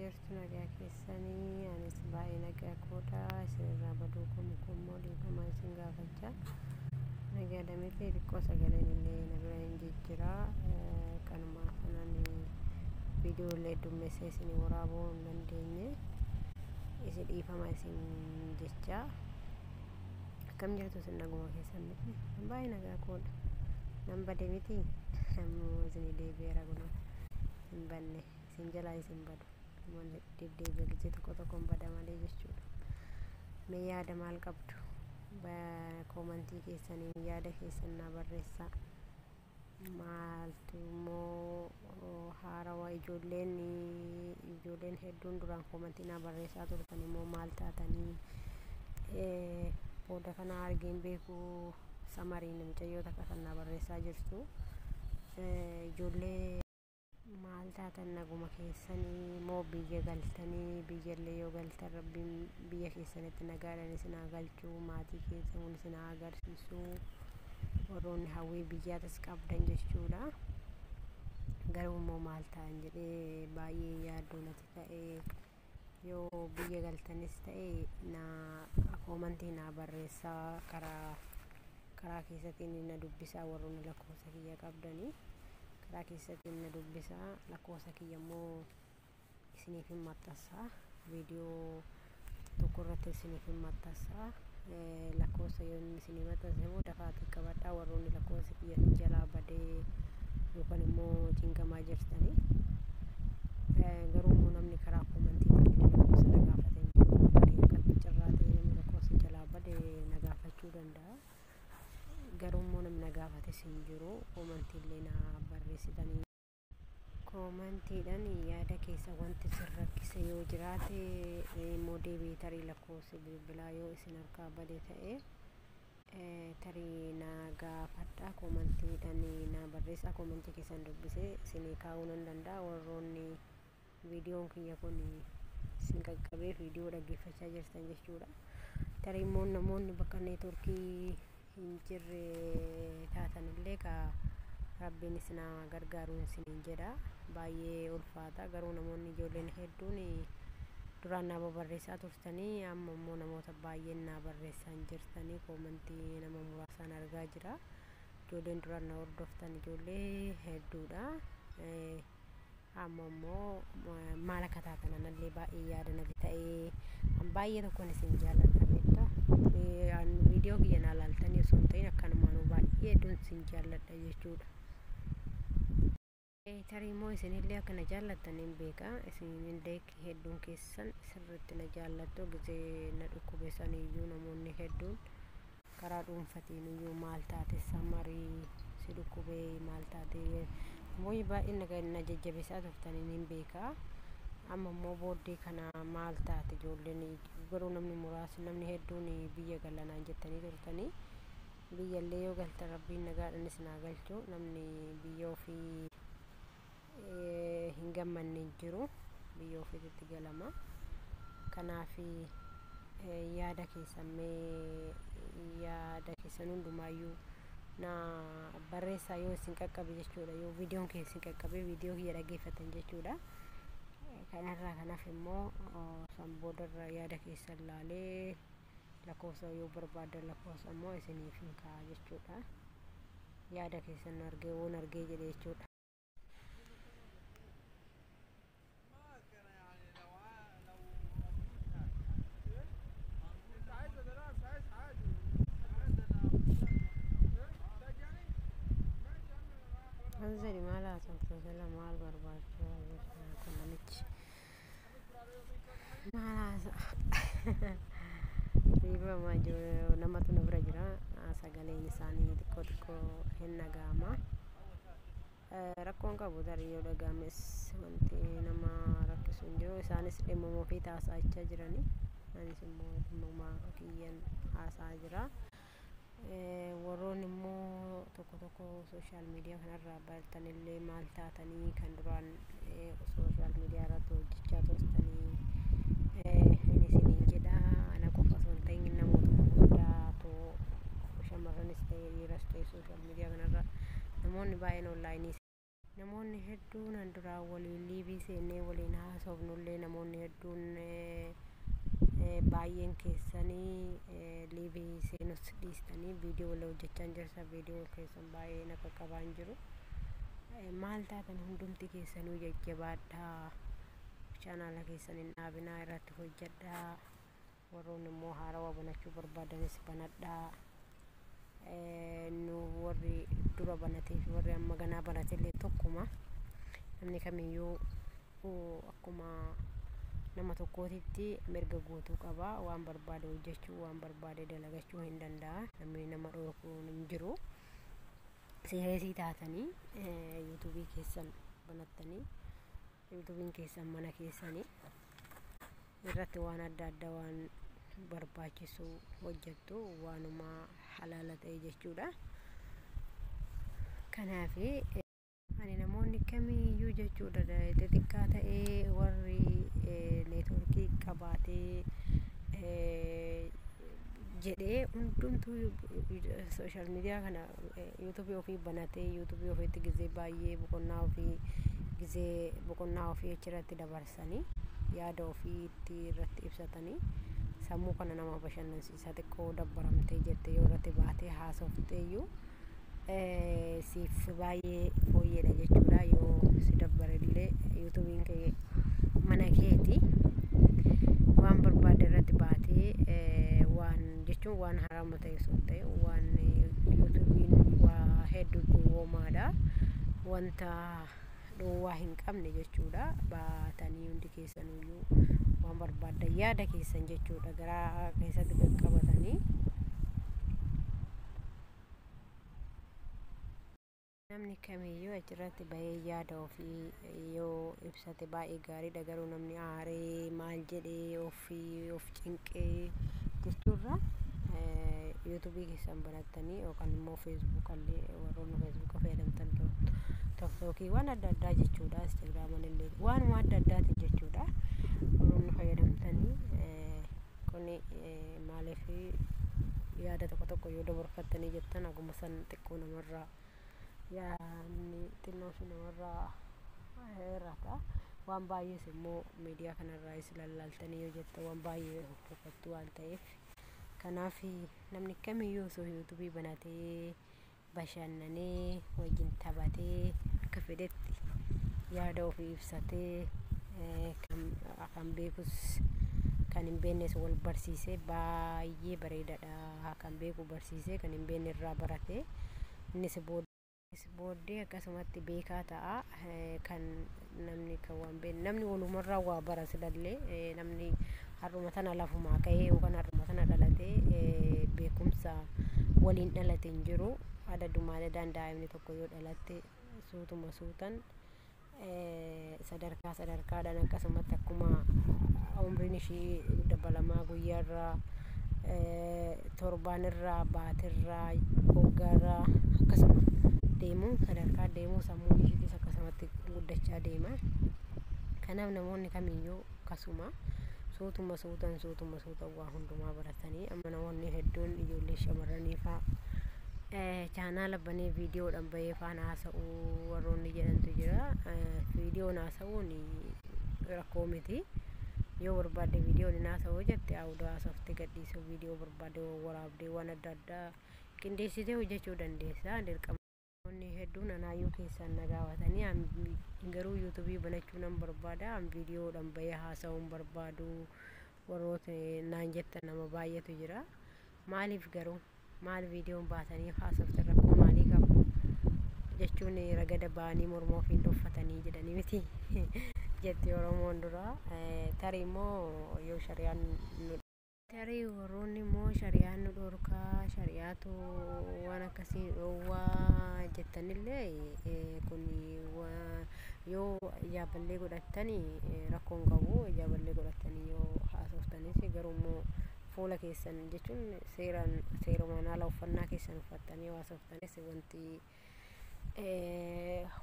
Jirtu nagaa keessanii? Anis baay'ee nagaa koodha. Isinirraa baduu kun immoo dhiifama isin gaafachaa. Nagaa miti, xiqqoo sagaleen illee na bira hin jijjiraa. Kanuma kanan viidiyoo illee heddummeessee isin waraabuu hin dandeenye. Isin dhiifama isin jechaa. Akkam jirtu isin, naguma keessan miti? Baay'ee nagaa koodha. Nan bade miti, ammoo isin deebi'eera kunoo. Hin banne, isin jalaa isin badu. Deddeebi'ee gisee tokko tokkoon bada malee jechuudha. Mee yaada maal qabdu? Koomantii keessanii yaada keessan naa barreessaa. Maaltu immoo haarawaa? Ijoolleen hedduun duraan koomantii naa barreessaa turtan immoo maal taatanii booda kana argeen beekuu? Samariin mucayyoo takka kan naa barreessaa jirtu. Ijoollee maal taatan, naguma keessanii moo biyya galtanii? Biyyallee yoo galtan Rabbiin biyya keessanitti nagaadhaan isin haa galchuu, maatii keessan wal isin haa agarsiisuu, warroonni hawwii biyyaatis qabdan jechuudha. Garuu immoo maal ta'an jedhee baay'ee yaaddoo natti ta'e. Yoo biyya galtanis ta'e na koomantii naa barreessaa, karaa keessattiin na dubbisaa. Warroonni lakkoofsa kiyya qabdanii karaa keessattiin na dubbisaa. Lakkoofsa kiyya immoo isiniif hin maxxansaa, viidiyoo tokko irratti isiniif hin maxxansaa. Lakkoofsa yoo inni isinii maxxanse immoo dafaatii qabadhaa, warroonni lakkoofsa kiyya isin jalaa badee yookaan immoo cinqamaa jirtanii. Garuu immoo namni karaa koomantiitiin illee lakkoofsa na gaafate hin jiru. Tarii akkatti carraa ta'e namni lakkoofsa jalaa bade na gaafachuu danda'a. Garuu immoo namni na gaafates hin jiru. Koomantii illee na barreessitanii. Koomantiidhaan yaada keessa wanti isin rakkise yoo jiraate immoo deebi'ee tarii lakkoofsi bilbilaa yoo isin harkaa bade ta'e tarii na gaafadha. Koomantiidhaan na barreessaa, koomantii keessan dubbisee isinii kaa'uu nan danda'a. Warroonni viidiyoon kiyya kun isin qaqqabee viidiyoo dhaggeeffachaa jirtan jechuudha. Tarii immoo namoonni bakka neetworkii hin jirre taatanillee ka Rabbiin isin haa gargaaru isiniin jedha. Baay'ee ulfaata, garuu namoonni ijoolleen hedduun duraan naa barreessaa turtanii amma immoo namoota baay'een naa barreessaa hin jirtanii. Koomantii nama muraasaan argaa jira. Ijoolleen duraan na hordoftan ijoollee hedduudha. Amma immoo maal akka taatan anallee baay'ee yaada natti ta'ee. An baay'ee tokkoon isin jaalladha, beektaa? Viidiyoo kiyya naa laaltanii osoo hin ta'in akkanumaan baay'ee hedduun isin jaalladha jechuudha. Tarii immoo isinillee akka na jaallattan hin beeka. Isinillee hedduun keessan sirriitti na jaallattu. Gisee na dhukkube saniyyuu namoonni hedduun karaa dhuunfatiin iyyuu "Maal taate Samarii, si dhukkubee, maal taate?" Namoonni baay'een na jajjabeessaa turtaniin hin beeka. Amma immoo booddee kana maal taate ijoolleen? Garuu namni muraasni, namni hedduun biyya galanaan jettanii turtanii. Biyyallee yoo galtan Rabbiin nagaadhaan isin haa galchu. Namni biyya ofii hin gammanne hin jiru, biyya ofiitti galama. Kanaaf yaada keessan, mee yaada keessan hundumaayyuu na barreessaa yoo isin qaqqabe jechuudha, yoo viidiyoon kee isin qaqqabe viidiyoo kiyya dhaggeeffatan jechuudha. Kanarraa kanaaf immoo san boodarra yaada keessan laalee lakkoofsa yoo barbaadan lakkoofsa immoo isiniif hin kaa'a jechuudha. Yaada keessan argee woon argee jedhe jechuudha. ما كان يعني لو موجود يعني. انت عايز ولا لا؟ مش عايز حاجه، عايز انا. محتاج يعني، ماشي يا عم، انا معايا حوالي An jedhi maal haasoftu sila, maal barbaachuu kun namichi maal haasa'a? Dhiifama, namatu na bira jira, sagaleen isaanii xiqqoo xiqqoo hin dhaga'ama. Rakkoon qabu, tarii yoo dhaga'ames wanti nama rakkisu hin jiru. Isaanis dhimmuma ofii haasa'achaa jirani, anis immoo dhimmuma kiyyan haasa'aa jira. Warroonni immoo tokko tokko sooshaal miidiyaa kanarraa bartanillee maal taatanii, kan duraan sooshaal miidiyaa irratti hojjechaa turtanii inni isiniin jedha. Ana qofa osoo hin ta'in namootuma hundaatu, shamarranis ta'e dhiiras ta'e, sooshaal miidiyaa kanarra namoonni baay'een onlaayinii Namoonni hedduun an duraan waliin liivii seennee waliin haasofnullee, namoonni hedduun baay'een keessanii liivii seenus dhiistanii viidiyoo wal hojjechaa hin jirtan. Viidiyoo keessan baay'ee na qaqqabaa hin jiru. Maal taatan? Hundumti keessanuu jajjabaadhaa, chaanaala keessan hin dhaabinaa, irratti hojjedhaa. Warroonni immoo haarawaa banachuu barbaadanis banadhaa. Nu warri dura banatee fi warri amma ganaa banatellee tokkuma. Namni kamiyyuu akkuma nama tokkootitti mirga guutuu qaba. Waan barbaade hojjechuu, waan barbaade dalagachuu hin danda'a. Namni nama dhorkuun hin jiru. Serious taatanii yuutuubii keessan banattanii, yuutuubiin keessan mana keessanii irratti waan adda addaa, waan barbaachisu hojjettu, waanuma halaala ta'e jechuudha. Kanaaf ani namoonni kamiyyuu jechuudha, xixiqqaa ta'ee warri neetworkii qabaatee jedhee, hundumtuu social media kana yuutuubii ofii banatee, yuutuubii ofiitti gizee baay'ee boqonnaa ofii, gizee boqonnaa ofii achirratti dabarsanii, yaada ofiitti irratti ibsatanii, sammuu kana nama bashannansiisa. Xiqqoo dabbaramtee jette yoo irratti baatee haasofteeyyuu siif baay'ee fooyyeedha jechuudha. Yoo si dabbare illee yuutuubiin kee mana keeti, waan barbaade irratti baatee, waan jechuun waan haraama ta'e osoo hin ta'e, waan yuutuubiin waa hedduu dhowwoomaadha, wanta dhoowwaa hin qabne jechuudha. Baatanii hundi keessanuyyuu waan barbaaddan, yaada keessan jechuudha, garaa keessatti qaqqabatanii. Namni kamiyyuu achirratti bahee yaada ofii yoo ibsate baay'ee gaariidha. Garuu namni aaree maal jedhee ofii of cinqee jechuurra, yuutuubii keessan banattanii yookaan immoo feesbuukallee, warroonni feesbuuka fayyadamtan, tiktookii, waan adda addaa jechuudha, instagraaman illee, waanuma adda addaatiin jechuudha, warroonni fayyadamtanii kuni maaliif yaada tokko tokko yoo dabarfattanii jettan, akkuma san xiqqoo namarraa yaadni xinnoo ishee namarraa hir'ata. Waan baay'ees immoo miidiyaa kanarraayis lallaaltanii yoo jette waan baay'ee hubattu waan ta'eef. Kanaaf namni kamiyyuu osoo yuutuubii banatee bashannanee, wajjin taphatee, akka fedhetti yaada ofii ibsatee, kan beekus kan hin beeknes wal barsiisee baay'ee bareedaadha. Kan beeku barsiisee, kan hin beekne irraa baratee, innis booddee akkasumatti beekaa ta'a. Kan namni kan waan beekne, namni walumarraa waa bara. Silallee namni har'uma tana lafumaa ka'ee yookaan har'uma tana dhalatee beekumsa waliin dhalate hin jiru. Adaduma adadaan daa'imni tokko yoo dhalatte, suutuma suutan, sadarkaa sadarkaadhaan, akkasumatti akkuma umriin ishii dabalamaa, guyyaarraa, torbaanirraa, baatirraa, waggaarraa akkasuma deemuu, sadarkaa deemuu, sammuun ishiitis akkasumatti guddachaa deema. Kanaaf namoonni kamiyyuu akkasuma suutuma suutan, suutuma suutan waa hundumaa baratanii. Amma namoonni hedduun ijoollee shamarranii faa chaanaala banee viidiyoodhaan bahee faana haasa'uu warroonni jedhantu jira. Viidiyoon haasa'uun rakkoo miti. Yoo barbaadde viidiyoon hin haasa'uu jette, audio haasoftee gadhiisuu, viidiyoo barbaadde waraabdee, waan adda addaa qindeessitee hojjechuu dandeessa. Dirqama namoonni hedduun anaayyuu keessaan na gaafatanii, garuu yuutuubii banachuu nan barbaada, an viidiyoodhaan bahee haasa'uun barbaadu warroota naan jettan nama baay'eetu jira. Maaliif garuu maal viidiyoon baatanii haasoftan rakkoo maalii qabu jechuun, ragada ba'anii morma ofiin dhoffatanii jedhanii miti jetti Oromoon dura. Tarii immoo yoo shari'aan nu, tarii warroonni immoo shari'aan nu dhorkaa, shari'aatu waan akkasii dhoowwaa jettanillee, kun yoo ijaaballee godhattanii rakkoo hin qabu. Ijaaballee godhattanii yoo haasoftanis, garuu immoo fuula keessan jechuun seeraan, seerumaan haala uffannaa keessan uffattanii yoo haasoftanis, wanti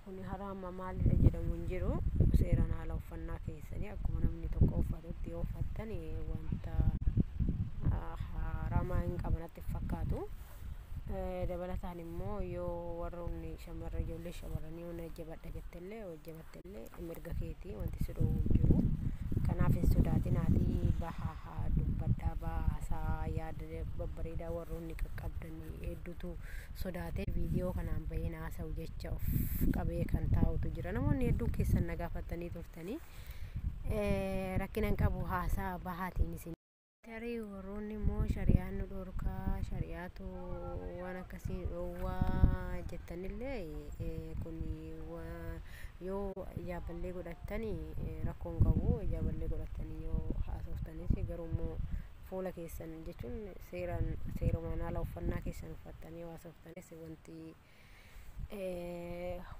kun haraama maalidha jedhamu hin jiru. Seeraan haala uffannaa keessanii akkuma namni tokko uffatutti yoo uffattan, wanta haraama hin qabanatti fakkaatu. Dabalataan immoo yoo warroonni shamarra ijoollee shamarranii yoo na jabadha jettellee hojjabattellee mirga keetii, wanti si dhoowwu hin jiru. Kanaaf hin sodaatinaatii bahaa dubbadhaa, baasaa yaada babbareedaa warroonni qaqqabdan hedduutu sodaatee viidiyoo kanaan bahee haasa'u jecha of qabee kan taa'utu jira. Namoonni hedduun keessan na gaafatanii turtanii rakkina hin qabu, haasaa bahaatiin isin. Tarii warroonni immoo shari'aan nu dhorkaa, shari'aatu waan akkasii dhoowwaa jettanillee, kun yoo ijaaballee godhattanii rakkoo hin qabu. Ijaaballee godhattanii yoo haasoftanis, garuu immoo fuula keessan jechuun seeraan seerumaan haala uffannaa keessan uffattanii yoo haasoftanis, wanti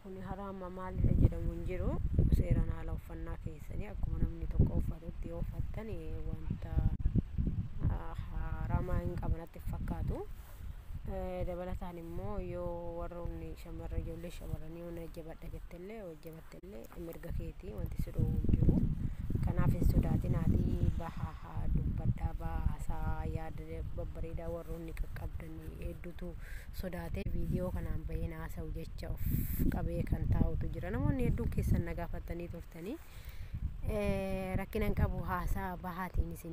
kun haraama maalidha jedhamu hin jiru. Seeraan haala uffannaa keessanii akkuma namni tokko uffatutti yoo uffattan wanta haramaa hin qabanatti fakkaatu. Dabalataan immoo yoo warroonni shamarra ijoollee shamarranii yoo na jabadha jettellee hojjabattellee mirga keetii, wanti si dhoowwu hin jiru. Kanaaf hin sodaatinaatii bahaa dubbadhaa, baasaa yaada babbareedaa warroonni qaqqabdan hedduutu sodaatee viidiyoo kanaan bahee haasa'u jecha of qabee kan taa'utu jira. Namoonni hedduun keessan na gaafatanii turtanii rakkina hin qabu, haasaa bahaatiin isin.